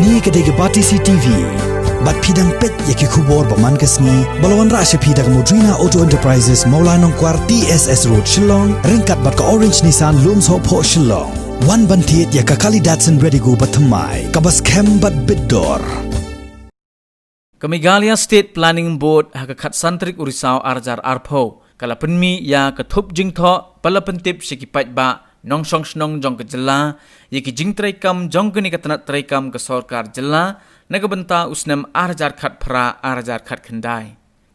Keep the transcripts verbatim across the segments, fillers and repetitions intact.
Kane ka dei ka Batesi TV. Bad phi dang peit ïa ki khubor ba man ka sngi, ba la wanrah sha phi da ka Modrina Auto Enterprises, Mawlai Nongkwar, T S S Road, Shillong, ryngkat bad ka Orange Nissan, Lumsohphoh, Shillong. Wan ban thied ïa ka kali Datsun Redigo ba thymmai, kaba skhem bad bit dor. Ka Meghalaya State Planning Board ha ka khatsan tarik u Risaw ar hajar arphew ka la pynmih ïa ka thup jingthoh ba la pyntip sha ki paidbah nongshong shnong jong ka jylla ïa ki jingtreikam jong kane ka tnat treikam ka sorkar jylla na ka bynta u snem ar hajar khatphra ar hajar khatkhyndai.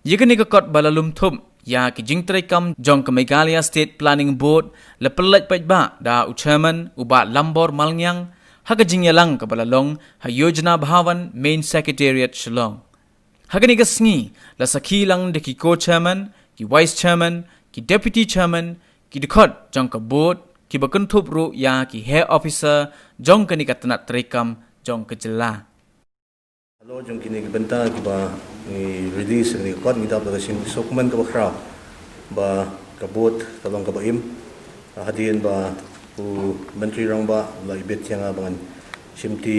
Ïa kane ka kot ba la lum thup ïa ki jingtreikam jong ka Meghalaya State Planning Board la pynlait paidbah da u chairman u Bah Lambor Malngiang ha ka jingïalang kaba la long ha Yojana Bhavan Main Secretariat, Shillong. Ha kane ka sngi la sakhi lang da ki co-chairman, ki vice chairman, ki deputy chairman, ki dkhot jong ka board, kiba kynthup ruh ïa ki heh officer jong kane ka tnat treikam jong ka jylla. Halor jong kine ki bynta kiba ngi release kine ki kot, ngi dap da ka jingïasnohkmen kaba khraw ba ka board ka long kaba im. Hadien ba u Myntri Rangbah u la ibit ïa nga ba ngan shimti,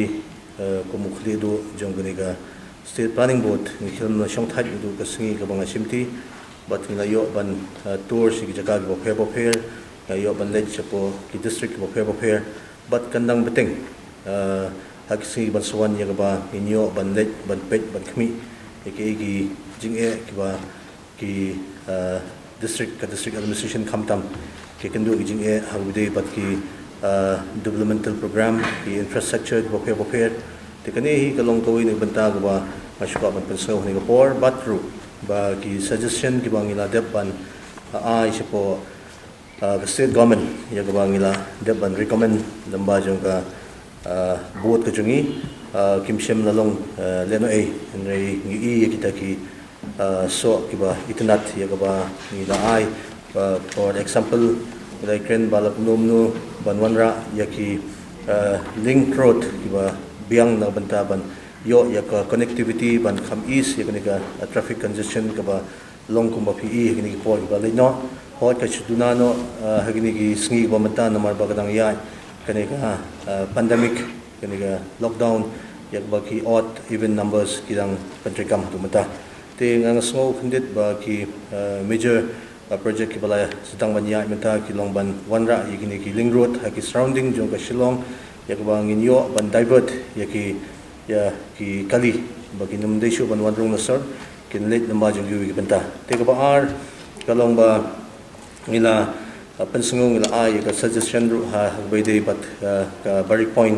eh, kum u khlieh duh jong kane ka State Planning Board, ngi khlem shong thait haduh ka sngi kaba nga shimti. Bad ngi la ïoh ban, eh, tour sha ki jaka kiba pher bapher, ngi la ïoh ban leit shapoh ki district kiba pher bapher. Bad kan dang bteng, eh, ha ki sngi ban sa wan ïa kaba ngin ïoh ban leit ban peit ban khmih ïa ki, ki jingeh kiba ki, eh, district, ka district administration khamtam ki kynduh ki jingeh ha kaba ïadei bad ki, eh, developmental program, ki infrastructure kiba pher bapher. Te kane hi ka long kawei na ka bynta kaba nga sngewkwah ban pynsngew ha kane ka por, bad ruh ba ki suggestion kiba ngi la dep ban, eh, ai shapoh, ah, ka state government ïa kaba ngi la dep ban recommend lyngba jong ka, ah, board ka jong ngi, ah, kim shym la long, ah, lehnohei, hynrei ngi i ïa kita ki, ah, soh kiba itynnad ïa kaba ngi la ai. Ah, for example, ngi la kren ba la kumno kumno ban wanrah ïa ki, ah, link road kiba biang na ka bynta ban ïoh ïa ka connectivity ban kham ease ïa kane ka, ah, traffic congestion kaba long kumba phi i ha kine ki por kiba leit noh. Hooid ka shu duna noh, ah, ha kine ki sngi kiba mynta namar ba ka dang ïaid kane ka, ah, pandemic, kane ka lockdown, ïa kaba ki odd even numbers ki dang pyntreikam haduh mynta. Te nga nga sngew khyndiat ba ki, ah, major, ah, project kiba la sdang ban ïaid mynta ki long ban wanrah ïa kine ki link road ha ki surrounding jong ka Shillong, ïa kaba ngin ïoh ban divert ïa ki, ïa ki kali ba kin ym dei shuh ban wan rung na sor, kin leit lyngba jong kiwei ki bynta. Te kaba ar ka long ba ngi la, ah, pynsngew, ngi la ai ïa ka suggestion ruh ha, ha kaba ïadei bad, ah, ka Barik Point,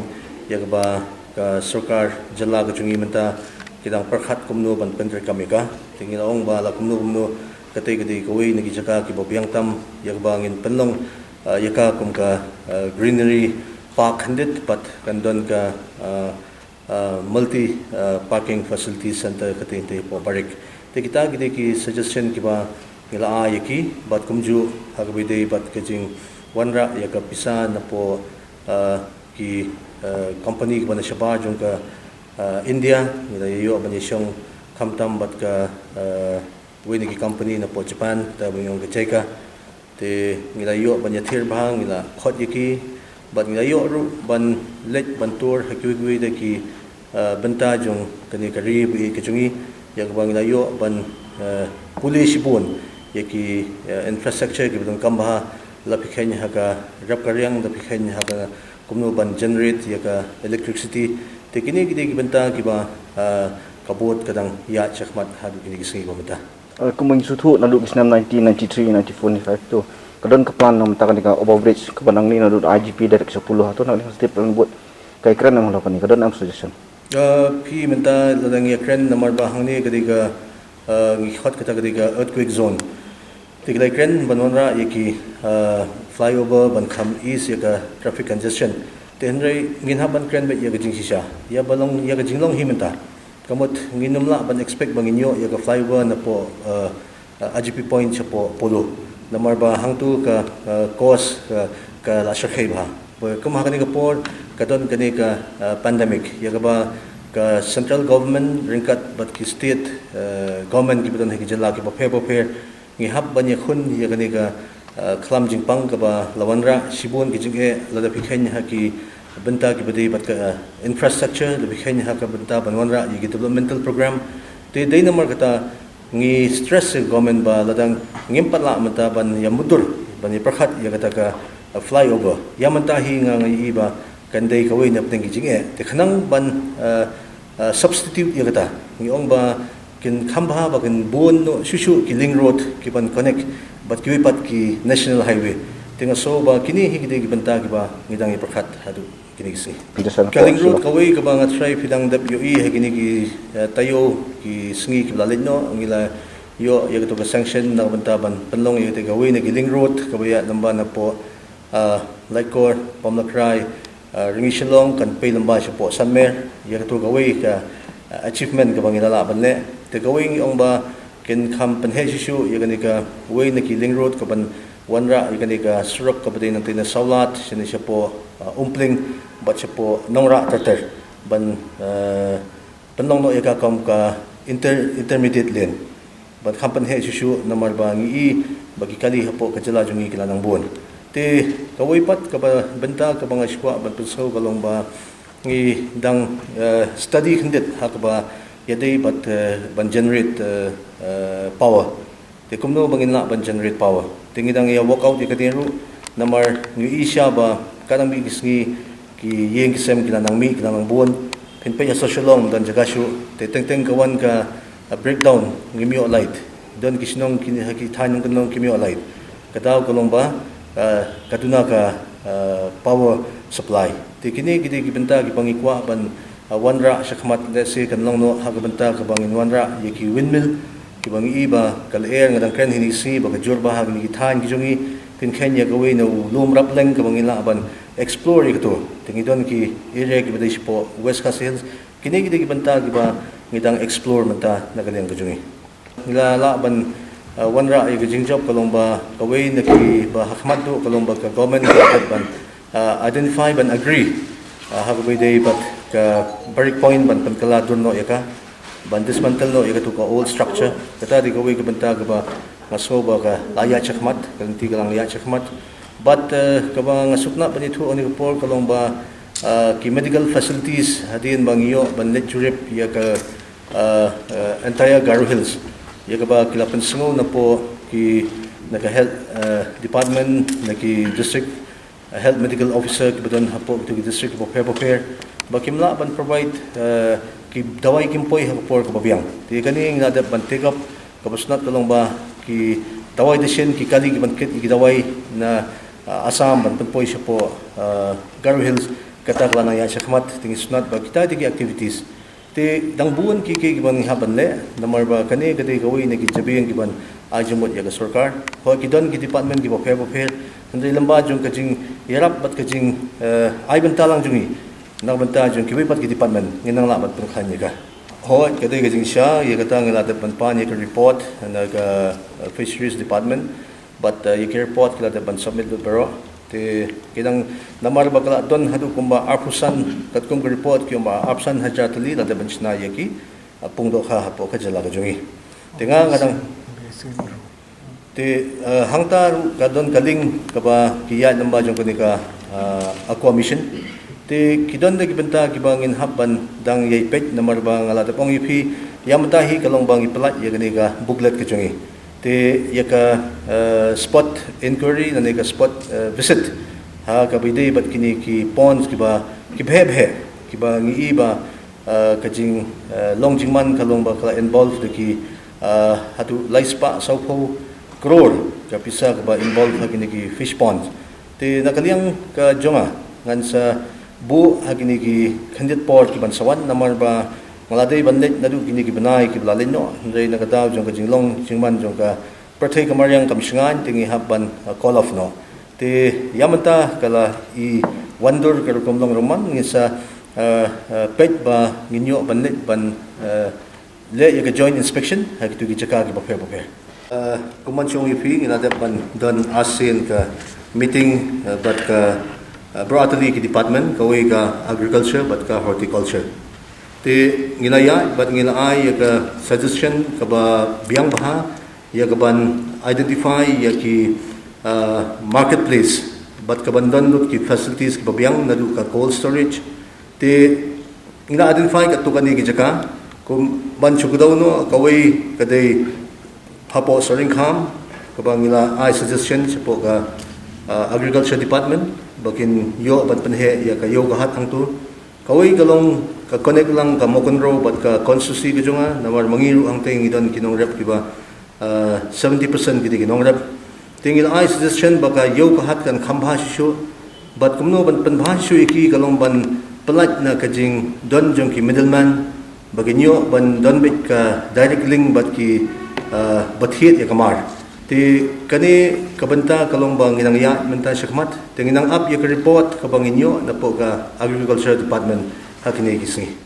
ïa kaba ka sorkar jylla ka jong ngi mynta ki dang pyrkhat kumno ban pyntreikam ïa ka. Te ngi la ong ba la kumno kumno, kata ka dei kawei na ki jaka kiba biang tam ïa kaba ngin pynlong, ah, ïa ka kum ka, ah, greenery park khyndiat, bad kan don ka, ah, ah, multi, ah, parking facility center kata te hapoh Barik. Te kita ki dei ki suggestion kiba ngi la ai ïa ki, bad kumjuh ha kaba ïadei bad ka jingwanrah ïa ka pisa napoh, ah, ki, ah, company kiba na shabar jong ka, ah, India, ngi la ïoh ban ïashong khamtam bad ka, ah, wei na ki company napoh Japan, kata ba ngi ong ka JICA. Te ngi la ïoh ban ïathir bha, ngi la khot ïa ki, bad ngi la ïoh ruh ban leit ban tour ha kiwei kiwei de ki, ah, bynta jong kane ka ri ba ïeit ka jong ngi, ïa kaba ngi la ïoh ban, ah, pule shibun ïa ki, ah, infrastructure kiba donkam bha, la phi kheiñ ha ka rep ka riang, la phi kheiñ ha ka kumno ban generate ïa ka electricity. Te kine ki dei ki bynta kiba, ah, ka board ka dang ïaid shakhmat haduh kine ki sngi ba mynta. Eh, kumba ngi sngewthuh naduh ki snem nineteen ninety-three, ninety-four, ninety-five to ka don ka plan na ka bynta kane ka overbridge kaba nangne naduh I G P direct sha Polo, hato na kane ka State Planning Board ka ïakren em halor kane, ka don em suggestion? Eh, phi mynta lada ngi ïakren namar ba hangne ka dei ka, eh, ngi khot kata ka dei ka earthquake zone. Te ngi la ïakren ban wanrah ïa ki, eh, flyover ban kham ease ïa ka traffic congestion. Te hynrei ngin hap ban kren beit ïa ka jingshisha, ïa ba long, ïa ka jinglong hi mynta. Ka mut ngin ym lah ban expect ba ngin ïoh ïa ka flyover napoh, eh, eh, I G P Point shapoh Polo. Namar ba hangto ka, eh, cost ka, ka la shyrkhei bha. Ba kum ha kane ka por ka don kane ka, eh, pandemic, ïa kaba ka central government ryngkat bad ki state, eh, government kiba don ha ki jylla kiba pher bapher, ngi hap ban ïakhun ïa kane ka, eh, khlam jingpang kaba la wanrah. Shibun ki jingeh lada phi kheiñ ha ki, bynta kiba dei bad ka, eh, infrastructure, lada phi kheiñ ha ka bynta ban wanrah ïa ki developmental program. Te dei namar kata ngi stress ïa ka government ba lada ngim pat lah mynta ban ïa mutdur, ban ïa pyrkhat ïa kata ka, eh, flyover. Ïa mynta hi nga nga ïohi ba kan dei kawei na pdeng ki jingeh. Te khnang ban, eh, eh, substitute ïa kata, ngi ong ba kin kham bha ba kin bun noh shuh shuh ki link road ki ban connect bad kiwei pat ki national highway. Te nga sngew ba kine hi ki dei ki bynta kiba ngi dang ïa pyrkhat haduh kine ki sngi. Ka link road kawei kaba nga tharai phi dang dep ïohi ha kine ki, eh, taïew ki sngi kiba la leit noh, ngi la ïoh ïa kato ka sanction na ka bynta ban pynlong ïa kata kawei na ki link road kaba ïaid lyngba napoh, ah, Laitkor, Pamlakrai, ah, Rangishillong, kan pei lyngba shapoh Sanmer. Ïa kato kawei ka, ah, achievement kaba ngi la lah ban leh. Te kawei ngi ong ba kin kham pynheh shuh shuh ïa kane kawei na ki link road kaban wanrah ïa kane ka surok kaba dei nangtei na Sawlad shane shapoh, ah, Umpling bad shapoh Nongrah ter ter ban, ah, pynlong noh ïa ka kum ka inter-, intermediate lane. Ban kham pynheh shuh shuh namar ba ngi i ba ki kali hapoh ka jylla jong ngi ki la nang bun. Te kawei pat kaba bynta kaba nga sngewkwah ban pynsngew ka long ba ngi dang, eh, study khyndiat ha kaba ïadei bad, eh, ban generate, eh, eh, power. Te kumno ba ngin lah ban generate power. Te ngi dang ïa work out ïa kane ruh namar ngi i sha ba ka dang mih ki sngi ki ïing ki sem ki la nang mih ki la nang bun. Phin peit ha Soshalong don jaka shuh. Te teng teng ka wan ka, ah, breakdown ngim ïoh light. Don ki shnong ki ha ki thaiñ nongkyndong kim ïoh light. Ka daw ka long ba, ah, ka duna ka, ah, power supply. Te kine ki dei ki bynta kiba ngi kwah ban, ah, wanrah shakhmat, let's say kan long noh ha ka bynta kaba ngin wanrah ïa ki windmill kiba ngi i ba ka lyer nga dang kren hi kine ki sngi ba ka jur bha ha kine ki thaiñ ki jong ngi. Phin kheiñ ïa kawei na u lum Rapleng kaba ngi lah ban explore ïa kato. Te ngi don ki area kiba dei shapoh West Khasi Hills. Kine ki dei ki bynta kiba ngi dang explore mynta na ka liang ka jong ngi. Ngi la lah ban, uh, wanrah ïa ka jingjop ka long ba kawei na kiba hakhmat duh ka long ba ka government ka dep ban, uh, identify ban agree, uh, ha kaba ïadei bad ka break point ban pynkylla dur noh ïa ka, ban dismantle noh ïa kato ka old structure. Kata dei kawei ka bynta kaba nga sngew ba ka la ïaid shakhmat, ka lynti ka la ïaid shakhmat. Bad, eh, kaba nga sngewtynnat ban ïathuh ha kane ka por ka long ba, eh, ki medical facilities hadien ba ngi ïoh ban leit jurip ïa ka, eh, eh, entire Garo Hills. Ïa kaba ki la pynsngew napoh ki na ka health, eh, department, na ki district, eh, health medical officer kiba don hapoh kito ki district kiba pher bapher ba kim lah ban provide, eh, ki dawai kim poi ha ka por kaba biang. Te kane ngi la dep ban take up, kaba sngewtynnat ka long ba ki dawai dashin ki kali ki ban kit ïa ki dawai na, ah, Assam ban pynpoi shapoh, ah, Garo Hills, kata ka la nang ïaid shakhmat. Te ngi sngewtynnat ba kita dei ki activities. Te dang bun kiei kiei kiba ngi hap ban leh namar ba kane ka dei kawei na ki jabieng kiban ai jingmut ïa ka sorkar. Hooid ki don ki department kiba pher bapher, hynrei lyngba jong ka jingïarap bad ka jing, eh, ai bynta lang jong ngi na ka bynta jong kiwei pat ki department ngin nang lah ban pynkhlaiñ ïa ka. Hooid ka dei ka jingshisha, ïa kata ngi la dep ban pan ïa ka report na ka, uh, Fisheries Department bad, uh, ïa ka report ki la dep ban submit lut baroh. Te ki dang namar ba ka la don haduh kumba arphew san katkum ka report ki ong ba arphew san hajar tylli la dep ban shna ïa ki, uh, pung dohkha hapoh ka jylla ka jong ngi. Te nga nga dang Te, eh, hangta ruh ka don ka link kaba ki ïaid lyngba jong kane ka, eh, Aqua Mission. Te ki don da ki bynta kiba ngin hap ban dang ïai peit namar ba nga la dep ong ïa phi ïa mynta hi ka long ba ngi pyllait ïa kane ka booklet ka jong ngi. Te ïa ka, eh, spot inquiry lane ka spot, eh, visit ha kaba ïadei bad kine ki ponds kiba ki bheh bheh kiba ngi i ba, eh, ka jing, eh, long jingman ka long ba ka la involve da ki, eh, haduh lai spah sawphew klur ka pisa kaba involve ha kine ki fish ponds. Te na ka liang ka jong nga ngan sa buh ha kine ki khyndiat por kiban sa wan namar ba nga la dei ban leit naduh kine ki bnai kiba la leit noh, hynrei na ka daw jong ka jinglong jingman jong ka pyrthei ka mariang kam shngaiñ te ngi hap ban, uh, call off noh. Te ïa mynta ka la i wan dur ka rukom long rukom man, ngin sa, uh, uh, peit ba ngin ïoh ban leit ban, uh, leh ïa ka joint inspection ha kito ki jaka kiba pher bapher. Uh, kumban shong ïa phi ngi la dep ban don arsien ka meeting, uh, bad ka, uh, baroh artylli ki department, kawei ka agriculture bad ka horticulture. Te ngi la ïaid bad ngi la ai ïa ka suggestion kaba biang bha ïa kaban identify ïa ki, uh, marketplace bad ka ban don lut ki facilities kiba biang naduh ka cold storage. Te ngi la identify katto katne ki jaka, kum ban shu kdew noh, kawei ka dei hapoh Sohryngkham, kaba ngi la ai suggestion shapoh ka, ah, Agriculture Department ba kin ïoh ban pynheh ïa ka Ïew ka Hat hangto. Kawei ka long ka connect lang ka Mawkynrew bad ka constituency ka jong nga, namar ma ngi ruh hangtei ngi don ki nongrep kiba, ah, seventy percent ki dei ki nongrep. Te ngi la ai suggestion ba ka Ïew ka Hat kan kham bha shisha, bad kumno ban pynbha shisha ïa ki ka long ban pyllait na ka jingdon jong ki middleman, ba kin ïoh ban don beit ka direct link bad ki, ah, ba thied ïa ka mar. Te kane ka bynta ka long ba ngi nang ïaid mynta shakhmat, te ngi nang ap ïa ka report kaba ngin ïoh napoh ka Agriculture Department ha kine ki sngi.